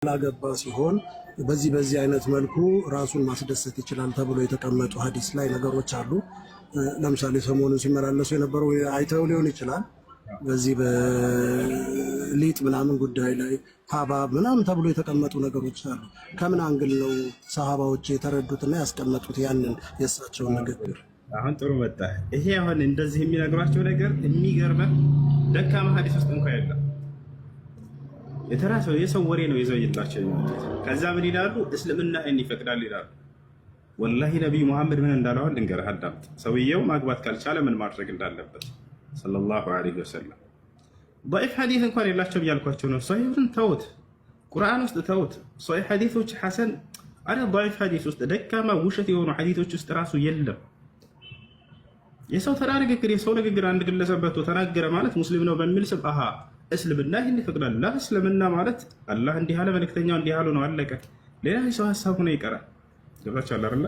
ያላገባ ሲሆን በዚህ በዚህ አይነት መልኩ ራሱን ማስደሰት ይችላል ተብሎ የተቀመጡ ሀዲስ ላይ ነገሮች አሉ። ለምሳሌ ሰሞኑን ሲመላለሱ የነበረው አይተው ሊሆን ይችላል። በዚህ በሊጥ ምናምን ጉዳይ ላይ ሀባብ ምናምን ተብሎ የተቀመጡ ነገሮች አሉ። ከምን angle ነው ሰሃባዎች የተረዱትና ያስቀመጡት ያንን የእሳቸውን ንግግር? አሁን ጥሩ መጣ። ይሄ አሁን እንደዚህ የሚነግሯቸው ነገር የሚገርመህ ደካማ ሀዲስ ውስጥ እንኳ የለም። የተራ ሰው የሰው ወሬ ነው ይዘው ይላቸው የሚመጡት። ከዛ ምን ይላሉ? እስልምና ይህን ይፈቅዳል ይላሉ። ወላሂ ነቢዩ መሐመድ ምን እንዳለዋል ልንገርህ፣ አዳምጥ። ሰውየው ማግባት ካልቻለ ምን ማድረግ እንዳለበት صلى الله عليه وسلم። ضዒፍ ሐዲስ እንኳን የላቸውም እያልኳቸው ነው። ሰሒሑን ተውት፣ ቁርአን ውስጥ ተውት። ሰሒሕ ሐዲሶች ሐሰን አረ ضዒፍ ሐዲስ ውስጥ ደካማ ውሸት የሆኑ ሐዲሶች ውስጥ ራሱ የለም። የሰው ተራ ንግግር የሰው ንግግር አንድ ግለሰብ በቶ ተናገረ ማለት ሙስሊም ነው በሚል ስም አሃ እስልምና ይህን ይፈቅዳል። ላ እስልምና ማለት አላህ እንዲህ አለ መልእክተኛው እንዲህ አሉ ነው፣ አለቀ። ሌላ የሰው ሀሳብ ሆኖ ይቀራል። ገብታችኋል አይደለ?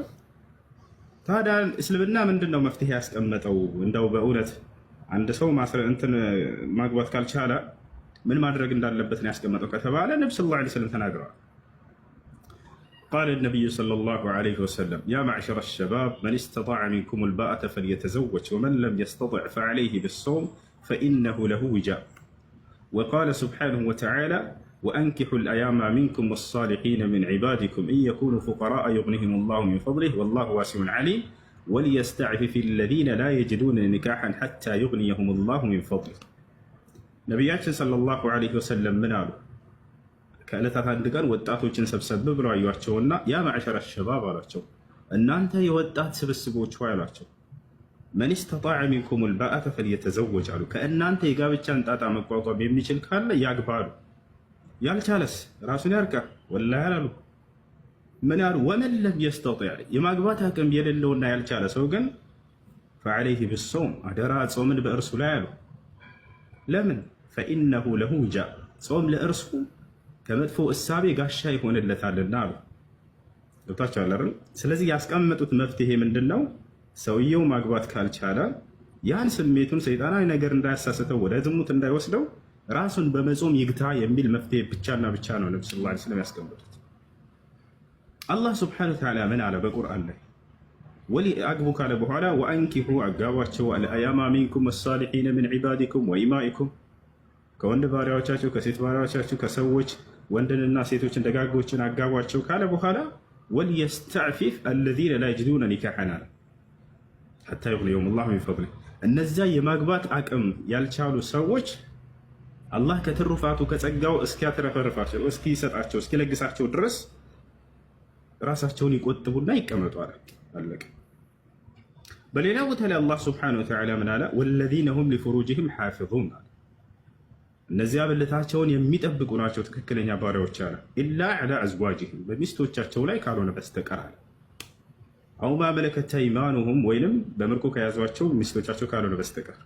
ታዲያ እስልምና ምንድን ነው መፍትሄ ያስቀመጠው? እንደው በእውነት አንድ ሰው እንትን ማግባት ካልቻለ ምን ማድረግ እንዳለበት ነው ያስቀመጠው ከተባለ ነብ صلى الله عليه وسلم ተናግረዋል። قال النبي صلى الله عليه وسلم يا معشر الشباب من استطاع منكم الباءة فليتزوج ومن لم يستطع فعليه بالصوم فإنه له وجاء وقال سبحانه وتعالى وأنكحوا الأيام منكم والصالحين من عبادكم إن يكونوا فقراء يغنهم الله من فضله والله واسع عليم وليستعفف الذين لا يجدون نكاحا حتى يغنيهم الله من فضله። ነቢያችን صلى الله عليه وسلم ምን አሉ? ከዕለታት አንድ ቀን ወጣቶችን ሰብሰብ ብለው አዩአቸውና يا معشر الشباب አሏቸው፣ እናንተ የወጣት ስብስቦች ሆይ አሏቸው። من استطاع منكم الباءة فليتزوج አሉ። ከእናንተ የጋብቻን ጣጣ መቋቋም የሚችል ካለ ያግባ አሉ። ያልቻለስ ራሱን ያርቃ። ወላሂ አላሉ። ምን ያሉ? ومن لم يستطع የማግባት አቅም የሌለውና ያልቻለ ሰው ግን فعليه بالصوم አደራ ጾምን በእርሱ ላይ አሉ። ለምን? فإنه له وجاء ጾም ለእርሱ ከመጥፎ እሳቤ ጋሻ ይሆንለታልና አሉ። ገብታችኋል አይደል? ስለዚህ ያስቀመጡት መፍትሄ ምንድን ነው? ሰውየው ማግባት ካልቻለ ያን ስሜቱን ሰይጣናዊ ነገር እንዳያሳስተው ወደ ዝሙት እንዳይወስደው ራሱን በመጾም ይግታ የሚል መፍትሄ ብቻና ብቻ ነው ነቢ صلى الله عليه وسلم ያስቀመጡት። አላህ سبحانه وتعالى ምን አለ በቁርአን ላይ? ወሊ አግቡ ካለ በኋላ وأنكحوا አጋቧቸው الأيامى منكم والصالحين من عبادكم وإمائكم ከወንድ ባሪያዎቻችሁ ከሴት ባሪያዎቻችሁ ከሰዎች ወንድንና ሴቶችን ደጋጎችን አጋቧቸው ካለ በኋላ وليستعفف الذين لا يجدون نكاحا አለ حتى يغنيهم الله من فضله። እነዚያ የማግባት አቅም ያልቻሉ ሰዎች አላህ ከትሩፋቱ ከጸጋው እስኪያትረፈርፋቸው እስኪሰጣቸው እስኪለግሳቸው ድረስ ራሳቸውን ይቆጥቡና ይቀመጡ አለ። አለቀ። በሌላ ቦታ ላይ አላህ سبحانه وتعالى ምን አለ? والذين هم لفروجهم حافظون አለ። እነዚያ ብልታቸውን የሚጠብቁ ናቸው ትክክለኛ ባሪያዎች አለ። إلا على أزواجهم በሚስቶቻቸው ላይ ካልሆነ በስተቀር አለ። أو ما ملكت أيمانهم ወይንም በምርኮ ከያዟቸው ሚስቶቻቸው ካልሆነ በስተቀር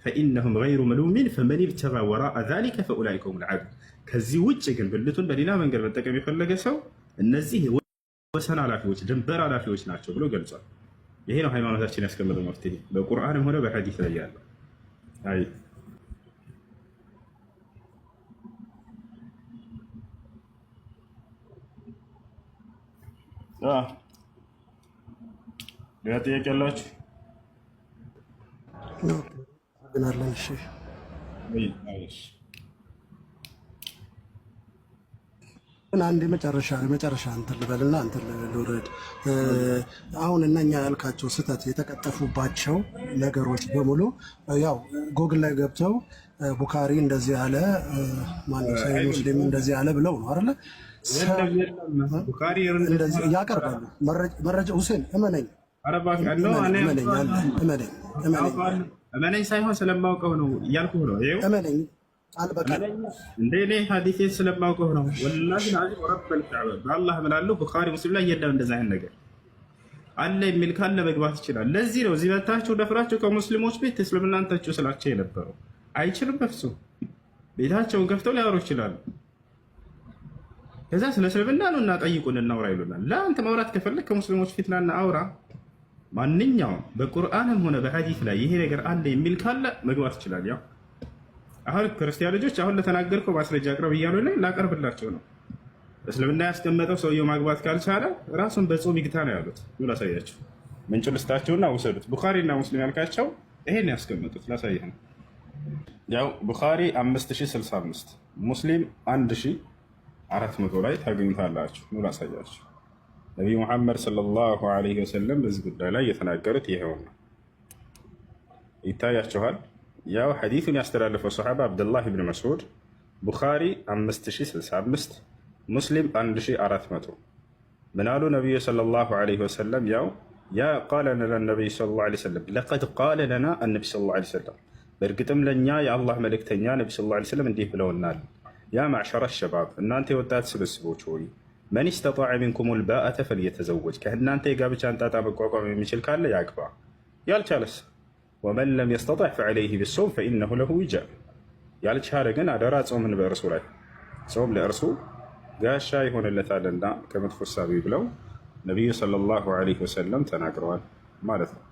فإنهم غير ملومين فمن ابتغى وراء ذلك فأولئك هم العادون። ከዚህ ውጭ ግን ብልቱን በሌላ መንገድ መጠቀም የፈለገ ሰው እነዚህ ወሰን ኃላፊዎች፣ ድንበር ኃላፊዎች ናቸው ብሎ ገልጿል። ይሄ ነው ሃይማኖታችን ያስቀመጠው መፍትሄ በቁርአንም ሆነ በሐዲስ ላይ ያለው። አይ ሌላ ጥያቄ አላችሁ? ግናለን። እሺ ግን አንድ የመጨረሻ የመጨረሻ እንትን ልበልና እንትን ልውረድ። አሁን እነኛ ያልካቸው ስህተት የተቀጠፉባቸው ነገሮች በሙሉ ያው ጎግል ላይ ገብተው ቡካሪ እንደዚህ አለ፣ ማነው ሰሂህ ሙስሊም እንደዚህ አለ ብለው ነው አይደለ? እንደዚህ ያቀርባሉ መረጃ። ሁሴን እመነኝ እመነኝ እመነኝ እመነኝ ሳይሆን ስለማውቀው ነው እያልኩህ ነው። እመነኝ ቃል በቃል እንደ እኔ ሐዲሴን ስለማውቀው ነው። والله العظيم ورب الكعبة በአላህ እምላለሁ። ቡኻሪ ሙስሊም ላይ የለም እንደዛ አይነት ነገር አለ የሚል ካለ መግባት ይችላል። ለዚህ ነው እዚህ መታችሁ ደፍራችሁ ከሙስሊሞች ቤት እስልምናን ተቹ ስላቸው የነበረው። አይችልም በፍጹም። ቤታቸውን ከፍተው ሊያወሩ ይችላሉ። ከዛ ስለ እስልምና ነው እና ጠይቁን እናውራ ይሉናል። ለአንተ ማውራት ከፈለግ ከሙስሊሞች ፊት ናና አውራ። ማንኛውም በቁርአንም ሆነ በሐዲስ ላይ ይሄ ነገር አለ የሚል ካለ መግባት ይችላል። ያው አሁን ክርስቲያን ልጆች አሁን ለተናገርከው ማስረጃ አቅርብ እያሉ ላይ ላቀርብላቸው ነው። እስልምና ያስቀመጠው ሰውየው ማግባት ካልቻለ ራሱን በጾም ይግታ ነው ያሉት። ምን ላሳያችሁ፣ ምንጩ ልስጣችሁና ውሰዱት። ቡኻሪ እና ሙስሊም ያልካቸው ይሄን ያስቀመጡት ላሳይህ ነው። ያው ቡኻሪ 5065፣ ሙስሊም 1400 ላይ ታገኙታላችሁ። ኑ ላሳያችሁ። ነቢዩ ሙሐመድ صلى الله عليه وسلم በዚህ ጉዳይ ላይ የተናገሩት ይሄው ነው። ይታያችኋል። ያው ሐዲሱን ያስተላለፈው ሰሓባ አብዱላህ ብን መስዑድ፣ ቡኻሪ 5065፣ ሙስሊም 1400። ምናሉ ነቢዩ صلى الله عليه وسلم? ያው ያ قال لنا النبي صلى الله عليه وسلم، لقد قال لنا النبي صلى الله عليه وسلم፣ በእርግጥም ለእኛ የአላህ መልእክተኛ ነቢ صلى الله عليه وسلم እንዲህ ብለውናል። يا معشر الشباب፣ እናንተ የወጣት ስብስቦች ሆይ፣ من استطاع منكم الباءة فليتزوج፣ ከእናንተ የጋብቻን ጣጣ መቋቋም የሚችል ካለ ያግባ፣ ያልቻለስ ومن لم يستطع فعليه بالصوم فإنه له وجاء፣ ያልቻለ ግን አደራ ጾምን በእርሱ ላይ፣ ጾም ለእርሱ ጋሻ ይሆንለታልና ከመጥፎ ሳቢ ብለው ነቢዩ صلى الله عليه وسلم ተናግረዋል ማለት ነው።